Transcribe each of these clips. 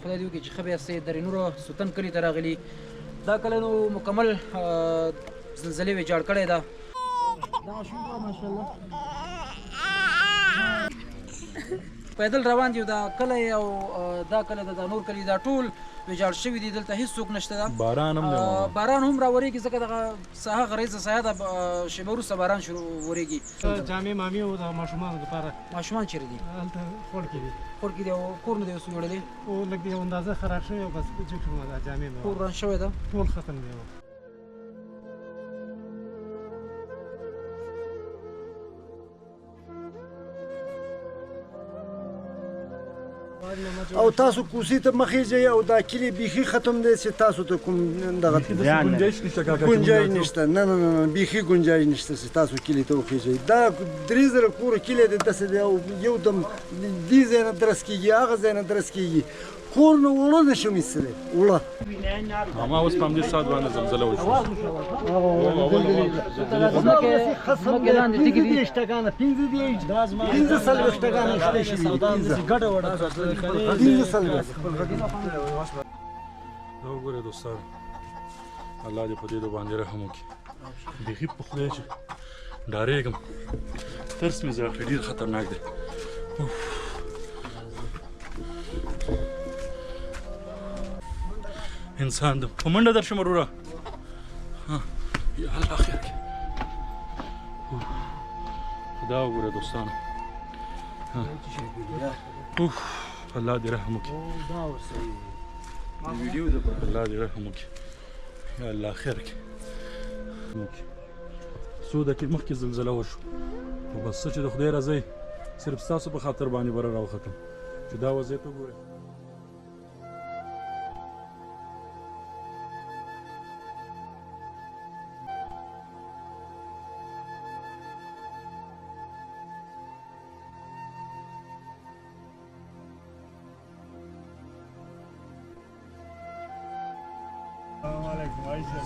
خدای دې وکړي چې ښه به یاستئ. درې نورو سوتن کلي ته راغلي. دا کلی نو مکمل زلزلې ویجاړ کړی ده. دا ماشوم ماشاءالله پیدل روان دي. دا کلی او دا کلی دا نور کلی دا ټول ویجاړ شوي دي. دلته هیڅوک نشته ده. باران هم دی، باران هم راورېږي، ځکه دغه ساحه غریزه ساحه ده. شېبه وروسته باران شروع ورېږي. جامې مامې او د ماشومانو دپاره. ماشومان چېرې دي؟ هلته خوړ کې دي. خوړ کې دي. او کور نه دی اوس جوړلی؟ او لږ یو اندازه خراب شوی او بس جګ شو. دا جامې مې کور وران شوی ده، ټول ختم دی. او تاسو کوسي ته مخې ځئ او دا کلی بیخي ختم دی چې تاسو ته کوم دغه ګنجایش نشته کاکا؟ ګنجایش نشته، نه نه نه، بیخي ګنجایش نشته چې تاسو کلی ته وخیژئ. دا 3000 کور کلی دی، داسې دی او یو دم دې ځای نه درس کېږي، هغه ځای نه درس کېږي. کور نه اوړه نشم ایستلی، اوړه. ما اوس په همدې ساعت باندې زلزله وشوه. ځمکې لاندې تیږې دي. 35 ټکانه، 45 ټکانه شته شوي دي، 45. دا وګورئ دوستان، الله دې په دې باندې رحم وکړي. بیخي په خدای چې ډارېږم، ترس مې زړه، ډېر خطرناک دی. انسان د په منډه درشم وروره. یا الله خیر کې. خدا وګوره دوستانو، اوف، الله دې رحم وکړي، الله دې رحم وکړي، یا الله خیر کې. څو دقیقې مخکې زلزله وشو، نو بس څه چې د خدای رضا، صرف ستاسو په خاطر باندې بره راوختم چې دا وضعیت وګورئ.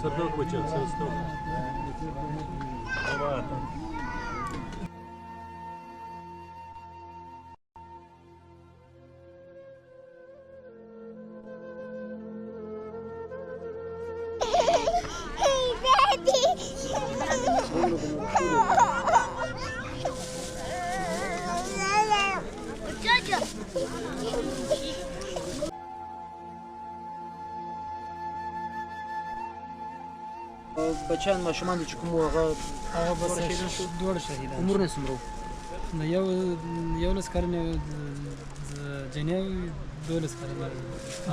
سردار بچا سر. Hey, Daddy! 舅舅。 بچیان ماشومان دي چې کوم هغه؟ هغه بس شهیدان شو؟ دواړه شهیدان. عمرونه څومره وو؟ نو یو 11 کلن جنۍ، 12 کلن،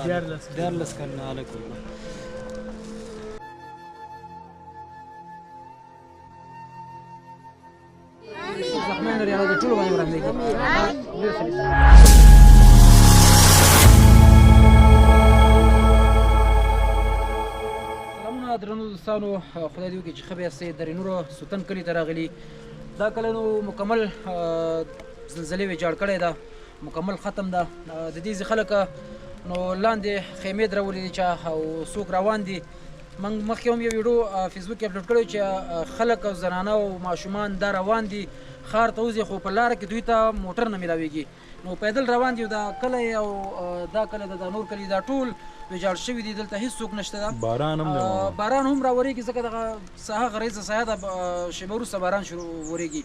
13. 13 کلن هلک و. زخمیان لري، هغه د ټولو باندې ورحمېږي. ډېر ښه. سلامونه درنو دوستانو، خدای دې وکړي چې ښه به یاستئ. درې نورو سوتن کلي ته راغلي. دا کلی نو مکمل زلزلې ویجاړ کړی ده، مکمل ختم ده. د دې ځای خلک نو لاندې خیمې درولې دي چا او څوک روان دي. موږ مخکې هم یو ویډیو فیسبوک کې اپلوډ کړی چې خلک او زنانه او ماشومان دا روان دي، ښار ته وځي، خو په لاره کې دوی ته موټر نه میلاویږي، نو پیدل روان دي. دا کلی او دا کلی دا نور کلی دا ټول ویجاړ شوي دي. دلته هیڅوک نشته ده. باران هم دی. باران هم راورېږي، ځکه دغه ساحه غریزه ساحه ده. شېبه وروسته باران شروع ورېږي.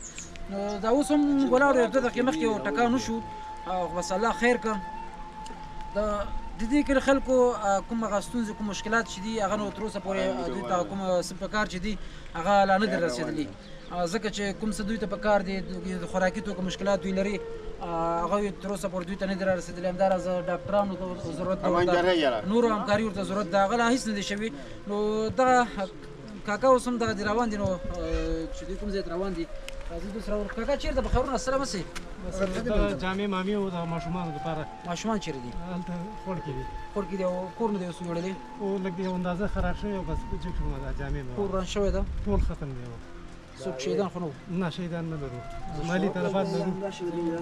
نو دا اوس هم ولاړو، یو دوه دقیقې مخکې یو ټکان وشو، خو بس الله خیر کړ. د دې کلي خلکو کوم هغه ستونزې، کوم مشکلات چې دي، هغه نو تر اوسه پورې دوی ته کوم څه پکار چې دي هغه لا نه دي رسېدلي، ځکه چې کوم څه دوی ته پکار دي، د خوراکي توکو مشکلات دوی لري، هغه تر اوسه پورې دوی ته نه دي را رسېدلي. همداراز ډاکټرانو ته ضرورت ده ورته، نورو همکاري ورته ضرورت ده، هغه لا هېڅ نه دي شوي. نو دغه کاکا اوس هم دغه دي روان دي، نو چې دوی کوم ځای ته روان دي، راځي دوی سره. کاکا چېرته؟ په خیرونه، السلام علیکم. دا جامې مامې او د ماشومانو دپاره. ماشومان چېرې دي؟ هلته خوړ کې دي. خوړ کې دي. او کور نه دی اوس جوړلی؟ او لږ یو اندازه خراب شوی او بس جګ شو. دا جامې مې کور وران شوی ده، ټول ختم دی. څوک شهیدان خو نه وو؟ نه، شهیدان نه لرو، مالي تلفات لرو.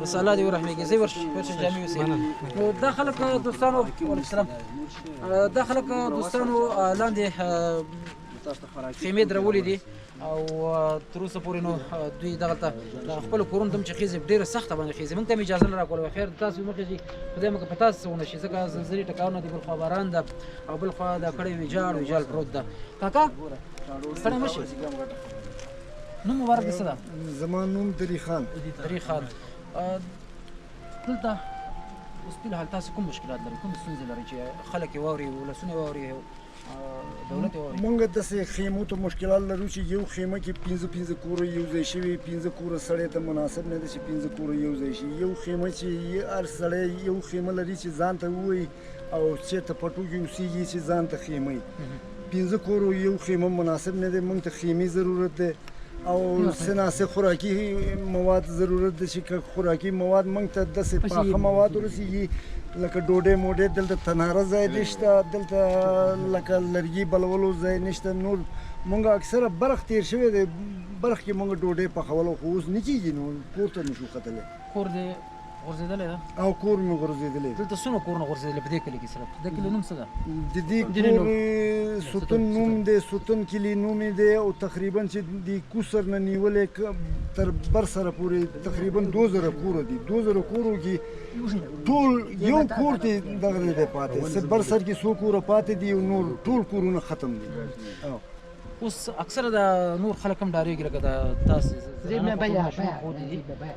بس الله دې ورحمېږي. ځئ ورشئ، ورشئ جامې یوسئ. نو دا خلک دوستانو، وعلیکم السلام، دا خلک دوستانو لاندې خیمې درولې دي. او تر اوسه پورې نو دوی دغلته د خپلو کورونو ته هم چې خېزې ډېره سخته باندې خېزې، موږ ته هم اجازه نه راکوله. خیر تاسو مخې شي، خدای مو که په تاسو څه ونه شي، ځکه زلزلې ټکانونه دي، بل خوا باران ده او بل خوا دا کړی ویجاړ ویجاړ پروت ده. کاکا ستړی مه شې، نوم مبارک دې څه ده؟ زما نوم دري خان. دري خان، دلته اوس فی الحال تاسو کوم مشکلات لرئ، کوم ستونزې لرئ چې خلک یې واوري، ولسونه یې واوري، دولت یې واوري؟ مونږ داسې خیمو ته مشکلات لرو چې یو خیمه کې پنځه پنځه کوره یو ځای شوي، پنځه کوره سړی ته مناسب نه دی چې پنځه کوره یو ځای شي. یو خیمه چې هر سړی یو خیمه لري چې ځان ته ووایي او چېرته پټو کې اوسېږي چې ځان ته خیمه وي. پنځه کورو یو خیمه مناسب نه دی، مونږ ته خیمې ضرورت دی او څه ناڅه خوراکي مواد ضرورت دی چې که خوراکي مواد مونږ ته داسې پاخه مواد ورسېږي لکه ډوډۍ موډۍ. دلته تناره ځای نشته، دلته لکه لرګي بلولو ځای نشته. نور مونږ اکثره برق تیر شوی دی، برق کې مونږ ډوډۍ پخولو خو اوس نه کېږي، نو کور ته نشو ختلی. کور دې غورځېدلی ده؟ او کور مې غورځېدلی. دلته څومره کورونه غورځېدلي په دې کلي کې؟ صرف د کلي نوم څه ده؟ د دې کور ستون نوم دی، ستون کلي نوم یې دی. او تقریبا چې د کوسر نه نیولې تر بر سره پورې تقریبا 2000 کوره دي. 2000 کورو کې ټول یو کور ته دغه دی پاتې، څه بر سر کې څو کوره پاتې دي او نور ټول کورونه ختم دي. اوس اکثره د نور خلک هم ډارېږي، لکه د تاسې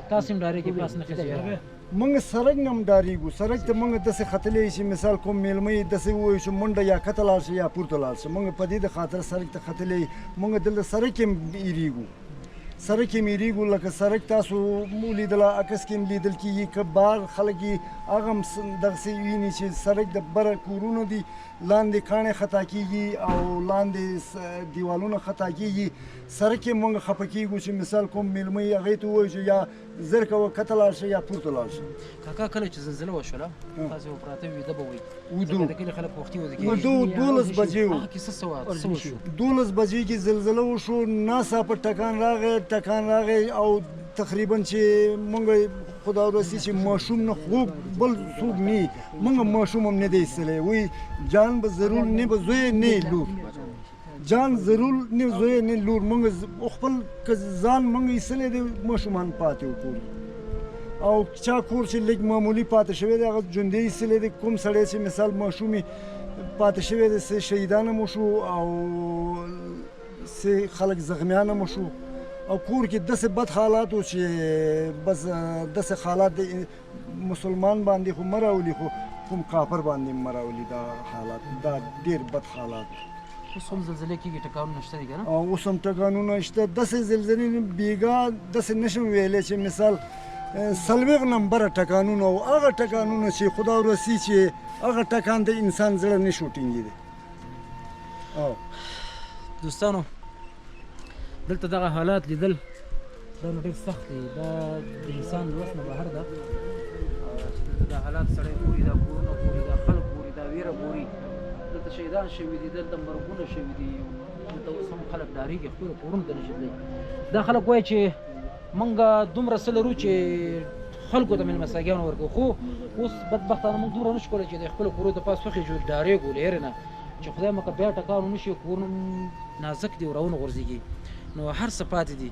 تاسې هم ډارېږي، پاس نه خېږي. موږ سړک نه هم ډارېږو، سړک ته موږ داسې ختلی چې مثال کوم مېلمه یې داسې ووایو چې منډه یا کښته لاړ شي یا پورته لاړ شي، موږ په دې د خاطر سړک ته ختلی. موږ دلته سړک هم ایرېږو، سړک هم ایرېږو. لکه سړک تاسو ولیدله، عکس کې هم لیدل کېږي که بار خلک یې هغه هم دغسې ویني چې سړک د بره کورونه دي، لاندې کاڼې خطا کېږي او لاندې دیوالونه خطا کېږي. سړک یې موږ خفه کېږو چې مثال کوم مېلمه یې هغې ته ووایو چې یا زر کوه کښته لاړ شي یا پورته لاړ شي. کاکا کله چې زلزله وشوله تاسې به پراته ویده به وئ، ویده ځکه د کلي خلک وختي ویده کېږي. ویده وو، 12 بجې وو. هغه کیسه څه وه، څه وشو؟ 12 بجې کې زلزله وشو، ناڅاپه ټکان راغی، ټکان راغی او تقریبا چې موږ خدا ورسي چې ماشوم نه خوب بل څوک نه، موږ ماشوم هم نه دی ایستلی. وایي جان به ضرور نه به زوی نه لور، جان ضرور نه زوی نه لور. موږ خپل که ځان موږ ایستلی دی، ماشومان پاتې وو کور. او چا کور چې لږ معمولي پاتې شوی دی هغه ژوندی ایستلی دی. کوم سړی چې مثال ماشومې پاتې شوی دی، څه شهیدان هم وشو او څه خلک زخمیان هم وشو. او کور کې داسې بد حالات و چې بس داسې حالات د مسلمان باندې خو مه راولي، خو کوم کافر باندې مه راولي دا حالات، دا ډېر بد حالات. اوس هم زلزلې کېږي، ټکانونه شته دي که نه؟ او اوس هم ټکانونه شته. داسې زلزلې بېګا داسې نشم ویلی چې مثال 40 نمبره ټکانونه او هغه ټکانونه چې خدا ورسي چې هغه ټکان د انسان زړه نه شو ټینګېدی. دوستانو دلته دغه حالات لیدل دا نو ډېر سخت دی، دا د انسان له وس نه بهر ده چې دلته دا حالات سړی ګوري، دا کورونه ګوري، دا خلک ګوري، دا ویره ګوري. دلته شهیدان شوي دي، دلته مرګونه شوي دي، دلته اوس هم خلک ډارېږي، خپلو کورونو ته نشي تللی. دا خلک وایي چې موږ دومره څه لرو چې خلکو ته مېلمستیاګانو ورکړو، خو اوس بدبختانه موږ دومره نشو کولی چې د خپلو کورو ته پاس وخېژو، ډارېږو له یېرې نه چې خدای مو که بیا ټکان ونه شي، کورونه نازک دي او راونه غورځېږي. نو هر څه پاتې دي.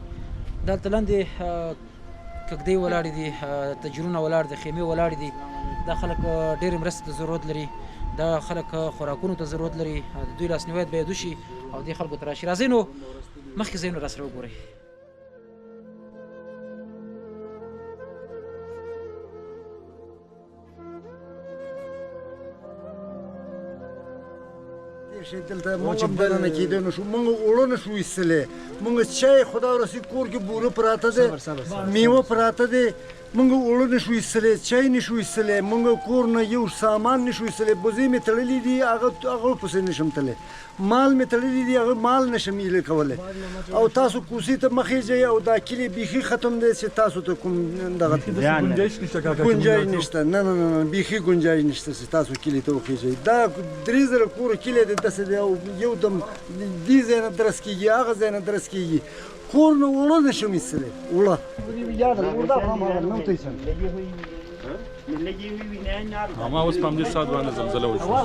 دلته لاندې کږدۍ ولاړې دي، تجرونه ولاړ دي، خیمې ولاړې دي. دا خلک ډېرې مرستې ته ضرورت لري، دا خلک خوراکونو ته ضرورت لري، د دوی لاسنیوی باید وشي او دې خلکو ته راشي. راځئ نو مخکې ځایونه راسره وګورئ. دلته موږ هم دننه کېدی نه شو، موږ اوړه نه شو ایستلی، موږ چای خدا ورسي کور کې بوره پراته دی، میوه پراته دی، موږ اوړه نه شو ایستلی، چای نه شو ایستلی، موږ کور نه یو سامان نه شو ایستلی. بوزې مې تړلې دي، هغه پسې نه شم تللی، مال مې تړلي دي، هغه مال نه شم ایله کولی. او تاسو کوڅې ته مه خېژئ او دا کلی بیخي ختم دی چې تاسو ته کوم دغه ګنجایش نشته. نه نه نه بیخي ګنجایش نشته چې تاسو کلي ته وخېژئ. دا 3000 کوره کلی دی، داسې دی او یو دم دې ځای نه درس کېږي، هغه ځای نه درس کېږي. کور نه اوړه نه شم ایستلی، اوړه. ما اوس په همدې ساعت باندې زلزله وشوه.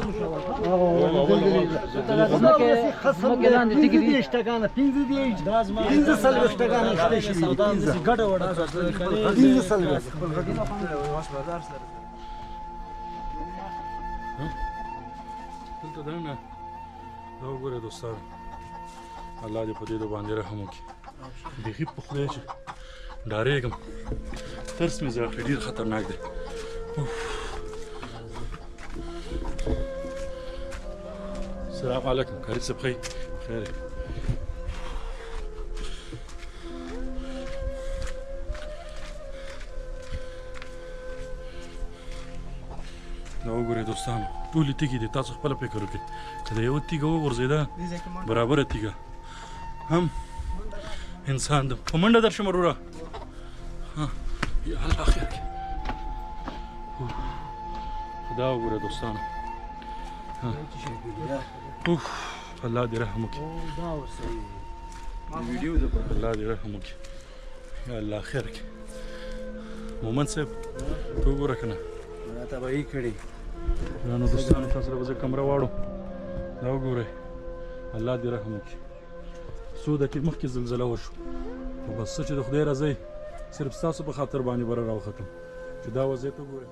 ځمکې لاندې تیږې دي. 35 ټکانه، 35 ټکانه شته شوي دي. 45. دلته دننه دا وګورئ دوستان، الله دې په دې باندې رحم وکړي. بیخي په خدای چې ډارېږم، ترس مې زړه کړی، ډېر خطرناک دی. السلام علیکم قاري صاحب، خیر خیر. دا وګورئ دوستانو، ټولې تیږې دي. تاسو خپله فکر وکړئ که د یوه تیږه وغورځېده، برابره تیږه هم انسان ده. په منډه درشم وروره. یا الله خیر کې. دا وګوره دوستانو، اوف، الله دې رحم وکړي، الله دې رحم وکړي، یا الله خیر کې. مومن صاحب ته وګوره که نه تباهي کړې. نو دوستانو تاسو له به زه کمره واړو. دا وګورئ، الله دې رحم وکړي. څو دقیقې مخکې زلزله وشو، خو بس څه چې د خدای رضا صرف ستاسو په خاطر باندې بره راوختم چې دا وضعیت وګورئ.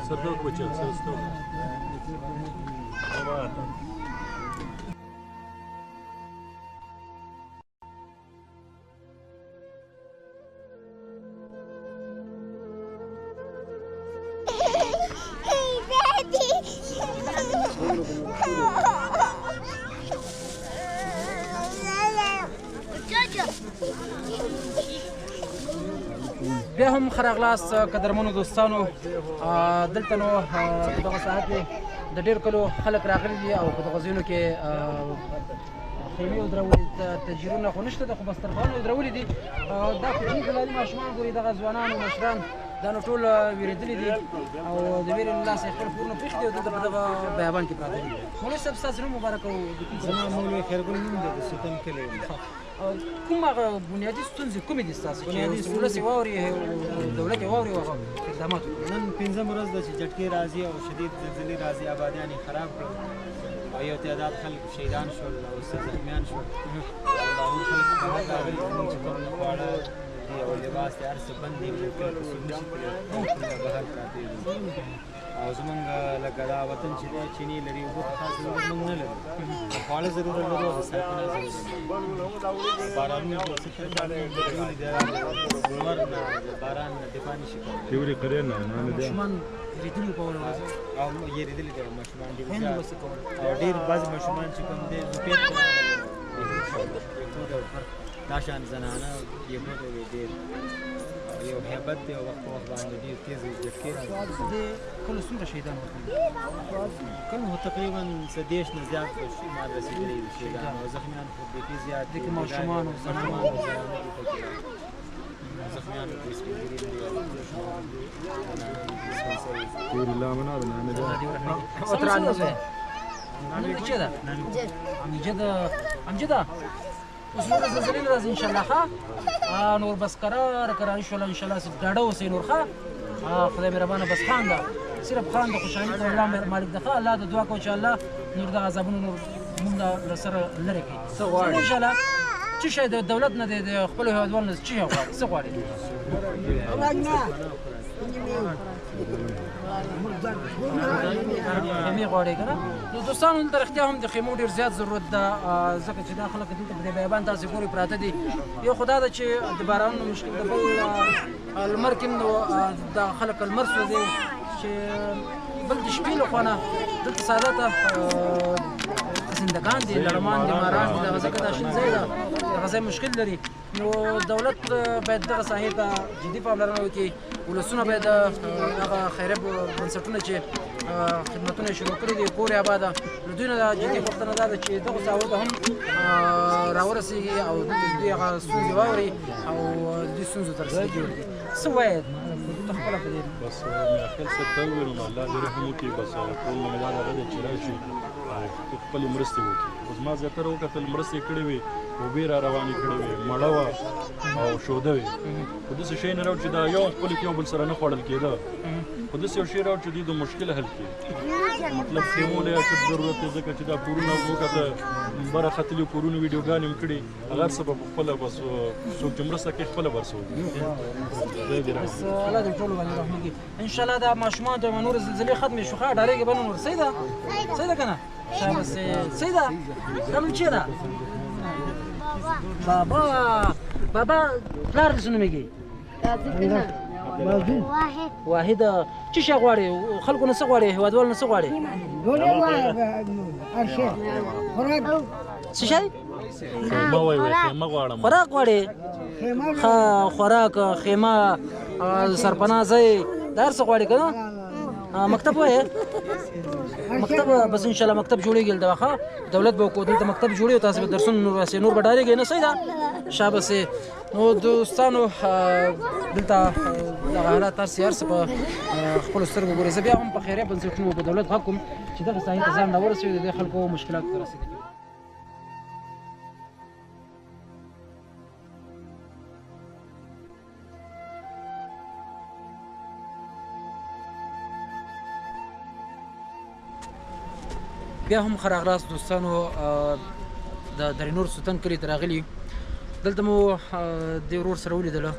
سردار بچا سر. Hey, Daddy. بیا هم ښه راغلاست قدرمنو دوستانو. دلته نو په دغه ساحه کې د ډېر کلو خلک راغلي دي او په دغه ځایونو کې خیمې ودرولې. تجیرونه خو نشته ده، خو دسترخوان یې ودرولي دي. دا کوچني ګلالي ماشومان ګوري، دغه ځوانان او مشران دا نو ټول وېرېدلي دي او د وېرې له لاسه یې خپل کورونه پرېښي دي او دلته په دغه بیابان کې پراته دي. مولوي صاحب ستاسو نوم مبارک او د کوم زما مولوي خیرګل نوم دی، د سلطان کلی. کوم هغه بنیادي ستونزې کومې دي ستاسو چې ولس یې واوري، دولت یې واوري او هغه اقدامات وکړي؟ نن پنځم ورځ ده چې جټکې راځي او شدید زلزلې راځي، آبادیان یې خراب کړل او یو تعداد خلک شهیدان شول او څه زخمیان شول. او دا نور خلک بهر راغلي، زموږ چې کوم خواړه دي او لباس دی هر څه بند دي، موږ کله ته څوک نشي تللی او ټول بهر پراته دي. او زمونږ لکه دا وطن چې دی چینې لري، اوبه خو خاص موږ نه لرو، خواړه ضرور لرو او سرپناه ضرور لرو. بارانونه خو څه تر د لمر نه د باران نه دفاع نشي کولی. تیوري قرې نه نه دی. ماشومان یریدلي په اوله ورځ او یریدلي دي ماشومان ډېر خویندو زیات به څه کول؟ او ډېر بعضې ماشومان چې کوم دی زوپېت یهود او دا شان زنانه یهود وي ډېر یو هیبت دی او وخت په وخت باندې ډېر تیز جټکې راځي. دې کلو څومره شهیدان ورکړي؟ کله خو تقریبا څه 30 نه زیات مال رسېدلي دي شهیدان او زخمیان خو بیخي زیات دي. دې کې ماشومان او زنانه. ماشومان او زنانه دي پکې، زخمیان دي، سپین ږیري دي، ماشومان دي، زنانه دي، سپین سري دي. تیوري لامنا ده نه ده. نوم دې چه ده؟ امجد. امجد، اوس نور زلزلې نه راځي انشاءالله. ښه نور بس کرار کرار شول انشاءالله. ډاډه اوسئ نور. ښه خدای مهربانه، بس خان ده، صرف خان ده، خوشحالي کوه. الله مالک ده. ښه الله ته دعا کوه چې الله نور دغه عذابونه نور موږ له سره لرې کړي. څه غواړي انشاءالله؟ څه شی د دولت نه دی، د خپلو هېوادوالو نه څه شی غواړي؟ څه غواړي؟ خیمې غواړي که نه؟ نو دوستانو دلته رښتیا هم د خیمو ډېر زیات ضرورت ده، ځکه چې دا خلک دلته په دې بیابان تاسې ګورئ پراته دي. یو خو دا ده چې د بارانونو مشکل د بل لمر کې نو دا خلک لمر سوځي چې بل د شپې له خوا نه دلته ساده ته زندګان دي، لړمان دي، ماران دي، دغه ځکه دا شین ځای ده، دغه ځای مشکل لري. نو دولت باید دغه ساحې ته جدي پاملرنه وکړي، ولسونه باید هغه خیریه بنسټونه چې خدمتونه شروع کړي دي کور یې آباده، له دوی نه دا جدي غوښتنه دا ده چې دغو ساحو ته هم راورسېږي او دوی هغه ستونزې واوري او د دوی ستونزو ته رسیدګي وکړي. څه وایې ته خپله په دې؟ بس میاخېل صاحب ته وویل نو الله دې رحم وکړي. بس ټول نه دا هغه دی چې راشي او خپلې مرستې وکړي. اوس ما زیاتره وکتل مرستې کړې وې، اوبې را روانې کړې وې، مړه وه او شوده وې، خو داسې شی نه راوړ چې دا یو خپلې کې یو بل سره نه خوړل کېده، خو داسې یو شی راوړ چې دوی د مشکل حل کړي. مطلب خیمو له اشد ضرورت دی، ځکه چې دا کورونه وکته بره ختلي کورونو ویډیوګانې هم کړي، هغه هر څه به په خپله بس څوک چې مرسته کوي خپله به څه وکړي. خدای دې رحم بس الله دې ټولو باندې رحم وکړي ان شاء الله. دا ماشومان ته نور زلزلې ختمې شو، ښه ډارېږي به نه نور. صحیح ده، صحیح ده که نه؟ شاباس، صحیح ده. دا نوم چی ده؟ بابا. بابا پلار دې څه نومېږي؟ واحد. واحد. څه شی غواړي؟ خلکو نه څه غواړي؟ هېوادوالو نه څه غواړي؟ څه شی؟ خیمه وایي، خیمه غواړم. خوراک غواړي؟ ښه، خوراک، خیمه، سرپناه ځای، دا هر څه غواړي که نه؟ مکتب وایې؟ مکتب بس ان شاء الله مکتب جوړېږي دلته، ښه دولت به وکړو دلته مکتب جوړېږي او تاسو به درسونه نور راسئ، نور به ډارېږئ نه. صحیح ده، شابه سې. نو دوستانو دلته دغه حالات تاسې هر څه په خپلو سترګو ګورئ. زه بیا هم په خیریه بنسټونو په دولت غږ کوم چې دغه ساحې ته ځان راورسوي، د دې خلکو مشکلاتو ته رسېدګي. بیا هم ښه راغلاست دوستانو، د درې نور سلطان کلي ته راغلي. دلته مو دې ورور سره ولیدله،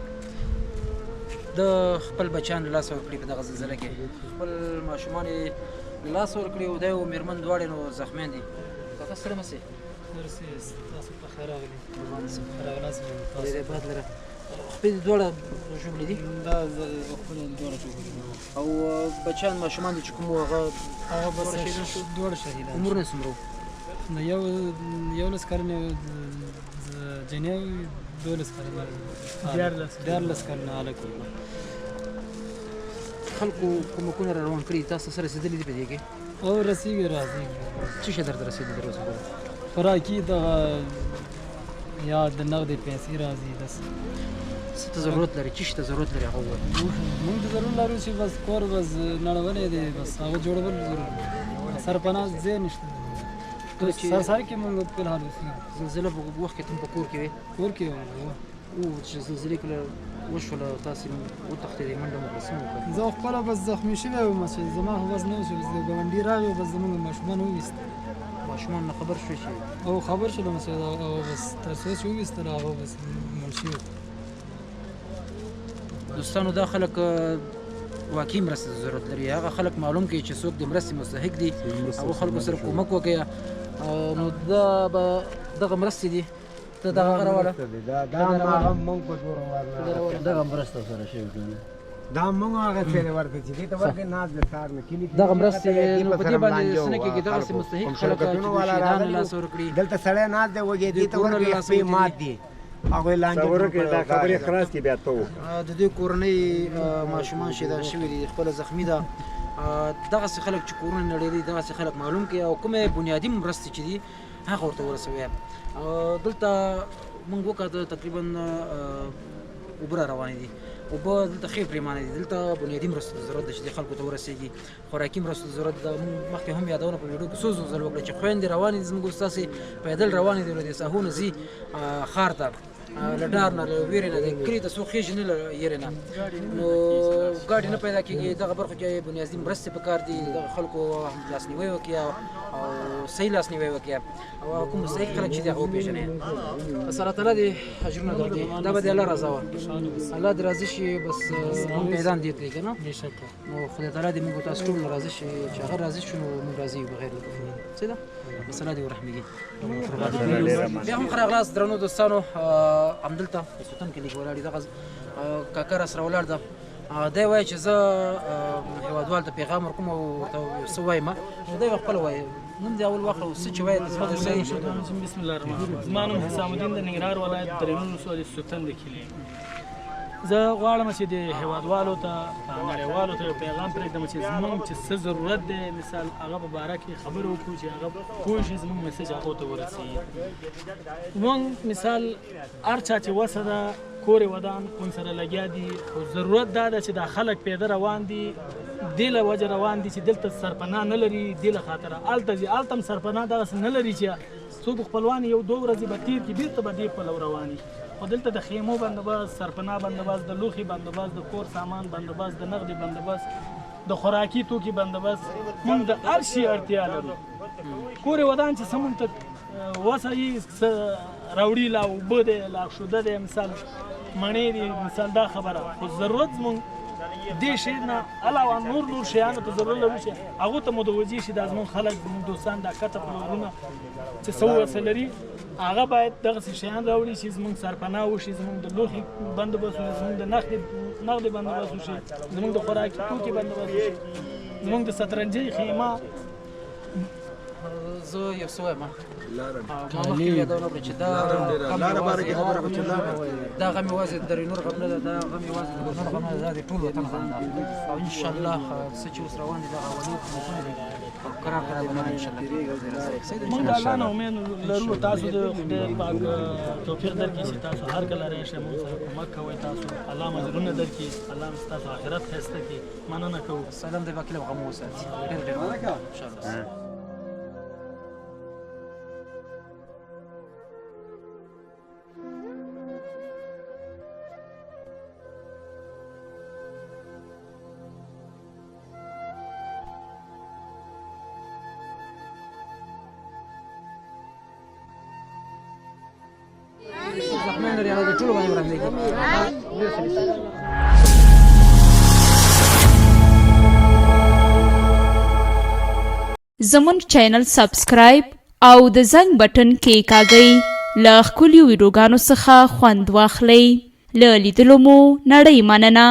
د خپل بچیان له لاسه ورکړي په دغه زلزله کې، خپل ماشومان یې له لاسه ورکړي او دی او مېرمن دواړې نو زخمیان دي. کاکا ستړی مه سې. تاسو په خیر راغلي. قربان سم. ښه راغلاست. خدای دې آباد لره. خپې دې دواړه ژوبلې دي؟ دا خپل دواړه ژوبلې دي. او بچیان ماشومان دي چې کوم وو هغه هغه بس دواړه شهیدان. عمرونه یې څومره وو؟ یو 11 کلن جنۍ، 12 کلن، 13 کلن هلک وو. خلکو کومکونه را روان کړي، تاسو سره رسېدلي دي په دې کې؟ او رسېږي، راځي. څه شی درته رسېدلي تر اوسه پورې؟ خوراکي دغه یا د نغدې پیسې راځي. داسې څه ته ضرورت لري؟ څه شي ته ضرورت لري هغه ووایه. موږ ته ضرور لرو چې بس کور بس نړولی دی، بس هغه جوړول ضرور، سرپناه ځای نشته. سر سر کې موږ په الحال اوسېږو. زلزله په وخت کې ته په کور کې وې؟ کور کې وم. او چې زلزلې کله وشوله تاسې وتښتېدئ، منډه مو کړه، څه مو وکړه؟ زه خپله بس زخمي شوی وم چې زما خو بس نه و چې بس د ګاونډي راغی، بس زموږ ماشومان وویستل. ماشومان نه خبر شوې چې؟ او خبر شولم چې هغه بس تر څو چې وویستل هغه بس مړ شوي. دوستانو دا خلک واقعي مرستې ته ضرورت لري، هغه خلک معلوم کړي چې څوک د مرستې مستحق دي، هغو خلکو سره کومک وکړي. نو دا به دغه مرستې دي. ته دغه هغه راوړه. دا هغه مونږ په دغه مرسته سره شوې کنه، دا مونږ هغه څه ورته چې دې ته ورته ناز د سار نه کلی دغه مرستې. نو په دې باندې څه نه کېږي، دغسې مستحق خلک چې دوی شهیدان له لاسه ورکړي، دلته سړی ناز دی وږی، دې ته ورکړي خپې مات دي، هغوی لاندې دا خبرې خلاص کړي بیا ته وکړه. د دې کورنۍ ماشومان شهیدان شوي دي، خپله زخمي ده. دغسې خلک چې کورونه نړېدلي دغسې خلک معلوم کړي او کومې بنیادي مرستې چې دي هغه ورته ورسوي. دلته موږ وکاته تقریبا اوبه را روانې دي، اوبه دلته ښې پرېمانه دي. دلته بنیادي مرستو ته ضرورت ده چې دې خلکو ته ورسېږي، خوراکي مرستو ته ضرورت ده. موږ مخکې هم یادونه په ویډیو کې څو څو ځل وکړه چې خویندې روانې دي، زموږ ستاسې پیدل روانې دي، له دې ساحو نه ځي ښار ته، له ډار نه، له ویرې نه، د کلي ته څوک خېژي نه له یرې نه، نو ګاډي نه پیدا کېږي. دغه برخو کې بنیادي مرستې پکار دي، دغه خلکو هم لاسنیوی وکړي او صحیح لاسنیوی وکړي او هغه کوم مستحق خلک چې دي هغه وپېژني. بس الله تعالی دې اجرونه درکړي، دا به د الله رضا وه، الله دې راضي شي. بس موږ میدان دې تلي که نه، نو خدای تعالی دې موږ تاسو ټول راضي شي، چې هغه راضي شو نو موږ راضي یو بغیر له کفر. صحیح ده، بس الله دې ورحمېږي. بیا هم ښه راغلاست درنو دوستانو، همدلته په سلطان کلي کې ولاړ یو. دغه کاکا راسره ولاړ ده، دی وایي چې زه هېوادوال ته پیغام ورکوم او ورته یو څه وایم، نو دی به خپله وایي. نوم دې اول واخله او څه چې وایې ته. بسم الله الرحمن الرحیم. زما نوم حسام الدین د ننګرهار ولایت درېنور ولسوالۍ سوتن د کلي. زه غواړم چې د هېوادوالو ته، نړیوالو ته یو پیغام پرېږدم چې زمونږ چې څه ضرورت دی، مثال هغه په باره کې خبرې وکړو چې هغه پوه شي، زمونږ میسج هغو ته ورسېږي. مونږ مثال هر چا چې وسه ده کور یې ودان مونږ سره لګیا دي، خو ضرورت دا ده چې دا خلک پیاده روان دي، دې له وجه روان دي چې دلته سرپناه نه لري، دې له خاطره هلته ځي، هلته هم سرپناه دغسې نه لري چې څوک خپلوان یو دوه ورځې به تېر کړي بېرته به دې پلو روان وي. خو دلته د خیمو بندوبست، سرپناه بندوبست، د لوښي بندوبست، د کور سامان بندوبست، د نغدې بندوبست، د خوراکي توکي بندوبست، مونږ د هر شي اړتیا لرو. کور یې ودان چې څه مونږ ته وسه یې څه راوړي، لا اوبه دی، لا شوده دی، مثال مڼې دي، مثال دا خبره. خو ضرورت زمونږ دې شی نه علاوه نور نور شیانو ته ضرورت لرو چې هغو ته متوجه شي. دا زمونږ خلک، زمونږ دوستان، دا کته پلورونه چې څه وسه لري هغه باید دغسې شیان راوړي چې زمونږ سرپناه وشي، زمونږ د لوښي بندوبست وشي، زمونږ د نغدې بندوبست وشي، زمونږ د خوراکي توکي بندوبست وشي، زمونږ د سترنجۍ خیمه. زه یو څه وایم، ما مخکې یادونه وکړه چې دا دا غم یوازې د درېنور غم نه ده، دا غم یوازې د ګورنر غم نه ده، دا د ټول وطن غم ده. او انشاءالله څه چې اوس روان دي دغه اولي حکومتونه دي او کرار کرار به نه انشاءالله. موږ د الله نه امید لرو، تاسو د خدای پاک توفیق درکړي چې تاسو هر کله راشئ موږ سره کومک کوئ. تاسو الله مو اجرونه درکړي، الله مو ستاسو آخرت ښایسته کړي. مننه کوو. سلام دی باقي له غم وساتي. ډېر ډېر انشاءالله. زخمان لري هغه د ټولو باندې ورانېږي. زمونږ چینل سبسکرایب او د زنګ بټن کیکاږئ. له ښکلیو ویډیوګانو څخه خوند واخلئ. له لیدلو مو نړۍ مننه.